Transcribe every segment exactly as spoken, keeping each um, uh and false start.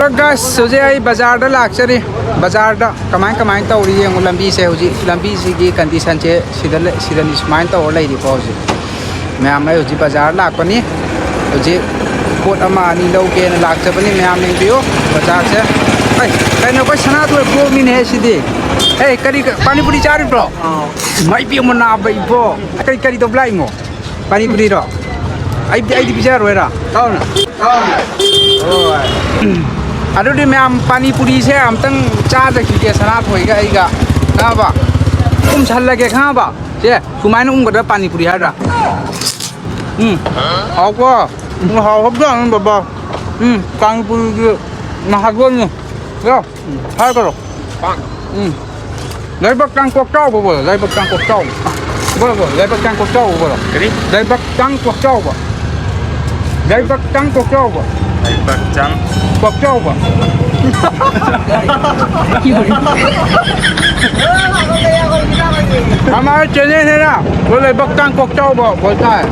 Guys, ꯍꯧꯖꯤꯛ ꯑꯩ ꯕꯖꯥꯔꯗ ꯂꯥꯛꯆꯔꯤ꯫ ꯕꯖꯥꯔꯗ ꯀꯃꯥꯏ ꯀꯃꯥꯏꯅ ꯇꯧꯔꯤ ꯌꯦꯡꯉꯨ꯫ ꯂꯝꯕꯤꯁꯦ ꯍꯧꯖꯤꯛ, ꯂꯝꯕꯤꯁꯤꯒꯤ ꯀꯟꯗꯤꯁꯟꯁꯦ ꯁꯤꯗ ꯂꯩ-, ꯁꯤꯗꯅꯤ ꯁꯨꯃꯥꯏꯅ ꯇꯧꯔ ꯂꯩꯔꯤꯀꯣ ꯍꯧꯖꯤꯛ꯫ ꯃꯌꯥꯝ, ꯑꯩ ꯍꯧꯖꯤꯛ ꯕꯖꯥꯔ ꯂꯥꯛꯄꯅꯤ꯫ ꯍꯧꯖꯤꯛ ꯄꯣꯠ ꯑꯃ ꯑꯅꯤ ꯂꯧꯒꯦꯅ ꯂꯥꯛꯆꯕꯅꯤ꯫ ꯃꯌꯥꯝ ꯌꯦꯡꯕꯤꯌꯨ ꯕꯖꯥꯔꯁꯦ꯫ ꯑꯩ, ꯀꯩꯅꯣ, ꯑꯩꯈꯣꯏ ꯁꯅꯥꯊꯣꯏ ꯕ꯭ꯂꯣꯛꯅꯤꯅꯦꯍꯦ ꯁꯤꯗꯤ꯫ ꯑꯦ, ꯀꯔꯤ, ꯄꯥꯅꯤꯄꯨꯔꯤ ꯆꯥꯔꯤꯕ꯭ꯔꯣ? ꯃꯥꯏ ꯄꯦꯝꯃ ꯅꯥꯕ ꯏꯕꯣ꯫ ꯀꯔꯤ, ꯀꯔꯤ ꯇꯧꯕ ꯂꯥꯛꯏꯃꯣ? ꯄꯥꯅꯤꯄꯨꯔꯤꯔꯣ? ꯑꯩꯗꯤ, ꯑꯩꯗꯤ ꯄꯤꯖꯔꯣꯏꯔꯥ? ꯂꯥꯎꯅ꯫ ꯂꯥꯎꯅ꯫ ꯑꯗꯨꯗꯤ ꯃꯌꯥꯝ ꯄꯥꯅꯤꯄꯨꯔꯤꯁꯦ ꯑꯝꯇꯪ ꯆꯥꯖꯈꯤꯒꯦ ꯁꯅꯥꯊꯣꯏꯒ ꯑꯩꯒ꯫ ꯈꯪꯉꯕ? ꯎꯝꯁꯜꯂꯒꯦ, ꯈꯪꯉꯕ? ꯁꯦ, ꯁꯨꯃꯥꯏꯅ ꯎꯝꯒꯗꯕ ꯄꯥꯅꯤꯄꯨꯔꯤ ꯍꯥꯏꯗ꯭ꯔꯥ? ꯎꯝ꯫ ꯍꯥꯎꯀꯣ? ꯎꯝ, ꯍꯥꯎꯕꯖꯥꯠꯅꯤ ꯕꯕꯥ꯫ ꯎꯝ, ꯄꯥꯅꯤꯄꯨꯔꯤꯒꯤ ꯃꯍꯥꯖꯣꯟꯅꯤ꯫ ꯌꯥ, ꯍꯥꯏꯈ꯭ꯔꯣ꯫ ꯎꯝ꯫ ꯂꯩꯕꯛ ꯇꯥꯡ ꯀꯣꯛ ꯆꯥꯎꯕ ꯕꯣꯂꯣ, ꯂꯩꯕꯛ ꯇꯥꯡ ꯀꯣꯛ ꯆꯥꯎꯕ꯫ ꯕꯣꯂꯣ, ꯕꯣꯂꯣ, ꯂꯩꯕꯛ ꯇꯥꯡ ꯀꯣꯛ ꯆꯥꯎꯕ ꯕꯣꯂꯣ꯫ ꯀꯔꯤ? ꯂꯩꯕꯛ ꯇꯥꯡ ꯀꯣꯛ ꯆꯥꯎꯕ꯫ ꯂꯩꯕꯛ ꯇꯥꯡ? ꯀꯣꯛ ꯆꯥꯎꯕ꯫ हमारा चैनल है ना, वो लेबक टांग कोकचा होबो बोलता है।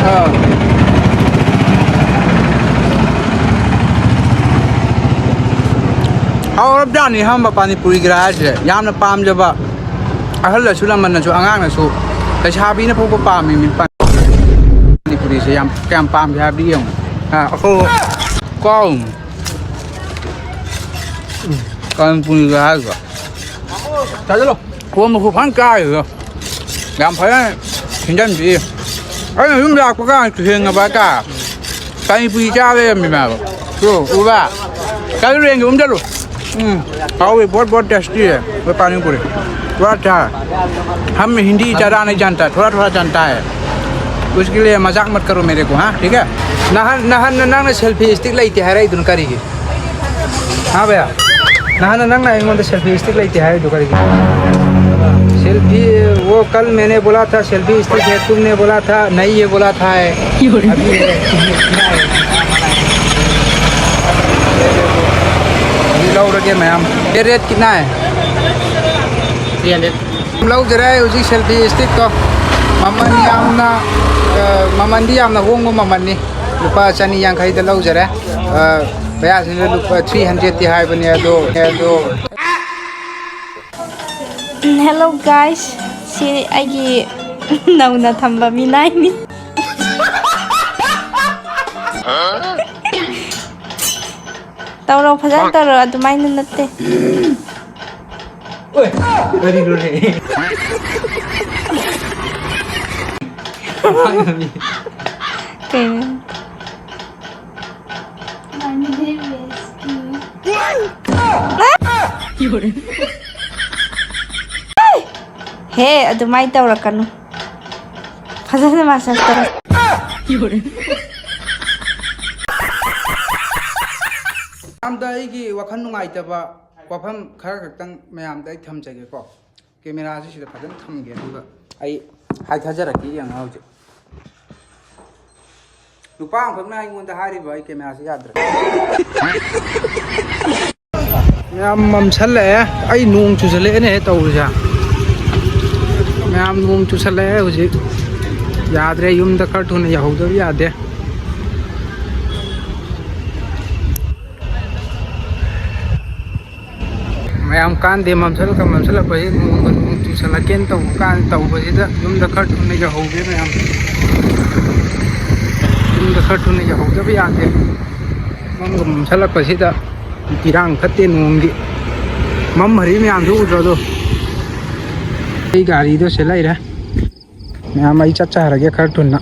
हाँ। ꯍꯥꯎꯔꯕꯖꯥꯠꯅꯤ ꯑꯍꯥꯟꯕ ꯄꯥꯅꯤꯄꯨꯔꯤꯒꯤ ꯔꯥꯏꯁꯁꯦ꯫ ꯌꯥꯝꯅ ꯄꯥꯝꯖꯕ ꯑꯍꯜ ꯑꯁꯨ ꯂꯃꯟꯅꯁꯨ ꯑꯉꯥꯡꯅꯁꯨ ꯂꯩꯁꯥꯕꯤꯅ ꯐꯥꯎꯕ ꯄꯥꯝꯃꯤ ꯃꯤ ꯄꯥꯅꯤꯄꯨꯔꯤꯁꯦ꯫ ꯌꯥꯝ ꯀꯌꯥꯝ ꯄꯥꯝꯒꯦ ꯍꯥꯏꯕꯗꯤ ꯌꯦꯡꯉꯨ꯫ ꯑꯥ, ꯑꯩꯈꯣꯏ ꯀꯥꯎ꯫ ꯀꯥꯡ ꯄꯨꯡꯒ ꯍꯥꯏꯕ꯫ ꯆꯥꯁꯤꯜꯂꯣ꯫ ꯀꯣꯝꯕ ꯈꯨꯐꯥꯟ ꯀꯥꯏꯗꯣ꯫ ꯌꯥꯝ ꯐꯖꯅ ꯁꯤꯟꯖꯟꯕꯤ꯫ ꯑꯩꯅ ꯌꯨꯝ ꯂꯥꯛꯄ ꯀꯥꯟꯗ ꯊꯦꯡꯅꯕ ꯍꯥꯏꯇꯥꯔꯦ꯫ ꯄꯥꯅꯤꯄꯨꯔꯤ ꯆꯥ ꯂꯩꯔꯝꯃꯤꯅꯦꯕ꯫ ꯇꯨ, ꯎꯕ? ꯆꯥꯁꯤꯜꯂꯨ ꯌꯦꯡꯒꯦ, ꯎꯝ, ꯆꯠꯂꯨ꯫ ꯎꯝ꯫ ꯍꯥꯎꯋꯤ, बहुत, बहुत tasty है वो पानी पूरी। थोड़ा अच्छा है। हम हिंदी ज़्यादा नहीं जानता, थोड़ा, थोड़ा जानता है। उसके लिए मजाक मत करो मेरे को, हाँ? ठीक है? ꯅꯍꯥꯟ, ꯅꯍꯥꯟ ꯅꯪꯅ selfie stick ꯂꯩꯇꯦ ꯍꯥꯏꯔꯛꯏꯗꯨꯅ ꯀꯔꯤꯒꯤ? हाँ भैया, ꯅꯍꯥꯟ ꯅꯪꯅ ꯑꯩꯉꯣꯟꯗ selfie stick ꯂꯩꯇꯦ ꯍꯥꯏꯔꯤꯗꯣ ꯀꯔꯤꯒꯤ? Selfie, वो कल मैंने बोला था selfie stick है, तुमने बोला था नहीं, ये बोला था है। अभी है। ꯂꯧꯔꯒꯦ ꯃꯌꯥꯝ꯫ ये रेट कितना है? Three hundred. ꯂꯧꯖꯔꯦ ꯍꯧꯖꯤꯛ selfie stickꯇꯣ꯫ ꯃꯃꯜ ꯌꯥꯝꯅ, ꯑ, ꯃꯃꯜꯗꯤ ꯌꯥꯝꯅ ꯍꯣꯡꯕ ꯃꯃꯜꯅꯤ꯫ ꯂꯨꯄꯥ ꯆꯅꯤ ꯌꯥꯡꯈꯩꯗ ꯂꯧꯖꯔꯦ꯫ ꯑ, ꯃꯌꯥꯁꯤꯅ ꯂꯨꯄꯥ three hundredꯇꯤ ꯍꯥꯏꯕꯅꯦ, ꯑꯗꯣ, ꯑꯗꯣ Hello guys, ꯁꯤ ꯑꯩꯒꯤ ꯅꯧꯅ ꯊꯝꯕ ꯃꯤꯅꯥꯏꯅꯤ꯫ ꯇꯧꯔꯣ, ꯐꯖꯅ ꯇꯧꯔꯣ, ꯑꯗꯨꯃꯥꯏꯅ ꯅꯠꯇꯦ꯫ ꯑꯣꯏ, ꯀꯔꯤꯅꯣꯅꯦ? ꯀꯩꯅꯣ? ꯍꯦ, ꯑꯗꯨꯃꯥꯏꯅ ꯇꯧꯔꯛꯀꯅꯨ꯫ ꯐꯖꯅ massage ꯇꯧꯔꯣ꯫ ꯃꯌꯥꯝꯗ ꯑꯩꯒꯤ ꯋꯥꯈꯜ ꯅꯨꯡꯉꯥꯏꯇꯕ ꯋꯥꯐꯝ ꯈꯔ ꯈꯛꯇꯪ ꯃꯌꯥꯝꯗ ꯑꯩ ꯊꯝꯖꯒꯦꯀꯣ꯫ Cameraꯁꯤ ꯁꯤꯗ ꯐꯖꯅ ꯊꯝꯒꯦ, ꯑꯗꯨꯒ ꯑꯩ ꯍꯥꯏꯊꯖꯔꯛꯀꯦ꯫ ꯌꯦꯡꯉꯣ ꯍꯧꯖꯤꯛ꯫ ꯅꯨꯄꯥ ꯑꯃꯈꯛꯅ ꯑꯩꯉꯣꯟꯗ ꯍꯥꯏꯔꯤꯕ, "ꯑꯩ cameraꯁꯤ ꯌꯥꯗ꯭ꯔꯦ"꯫ ꯃꯌꯥꯝ ꯃꯝꯁꯜꯂꯛꯑꯦ꯫ ꯑꯩ ꯅꯣꯡ ꯆꯨꯁꯜꯂꯛꯑꯦꯅꯦꯍꯦ ꯇꯧꯔꯤꯁꯦ꯫ ꯃꯌꯥꯝ ꯅꯣꯡ ꯆꯨꯁꯜꯂꯛꯑꯦ ꯍꯧꯖꯤꯛ꯫ ꯌꯥꯗ꯭ꯔꯦ, ꯌꯨꯝꯗ ꯈꯔ ꯊꯨꯅ ꯌꯧꯍꯧꯗꯕ ꯌꯥꯗꯦ꯫ ꯃꯌꯥꯝ ꯀꯥꯟꯗꯦ, ꯃꯝꯁꯤꯜꯂꯛꯀ ꯃꯝꯁꯤꯜꯂꯛꯄꯁꯤ ꯅꯣꯡꯒ ꯅꯣꯡ ꯆꯨꯁꯜꯂꯛꯀꯦꯅ ꯇꯧꯕ ꯀꯥꯟ ꯇꯧꯕꯁꯤꯗ ꯌꯨꯝꯗ ꯈꯔ ꯊꯨꯅ ꯌꯧꯍꯧꯒꯦ ꯃꯌꯥꯝ꯫ ꯌꯨꯝꯗ ꯈꯔ ꯊꯨꯅ ꯌꯧꯍꯧꯗꯕ ꯌꯥꯗꯦ꯫ ꯃꯝꯒ ꯃꯝꯁꯤꯜꯂꯛꯄꯁꯤꯗ ꯏꯔꯥꯡ ꯐꯠꯇꯦ ꯅꯣꯡꯒꯤ꯫ ꯃꯝ ꯍꯔꯤ ꯃꯌꯥꯝꯗꯨ ꯎꯗ꯭ꯔꯣ ꯑꯗꯣ? ꯑꯩ ꯒꯥꯔꯤꯗꯣ ꯁꯤ ꯂꯩꯔꯦ꯫ ꯃꯌꯥꯝ ꯑꯩ ꯆꯠꯆꯔꯒꯦ ꯈꯔ ꯊꯨꯅ꯫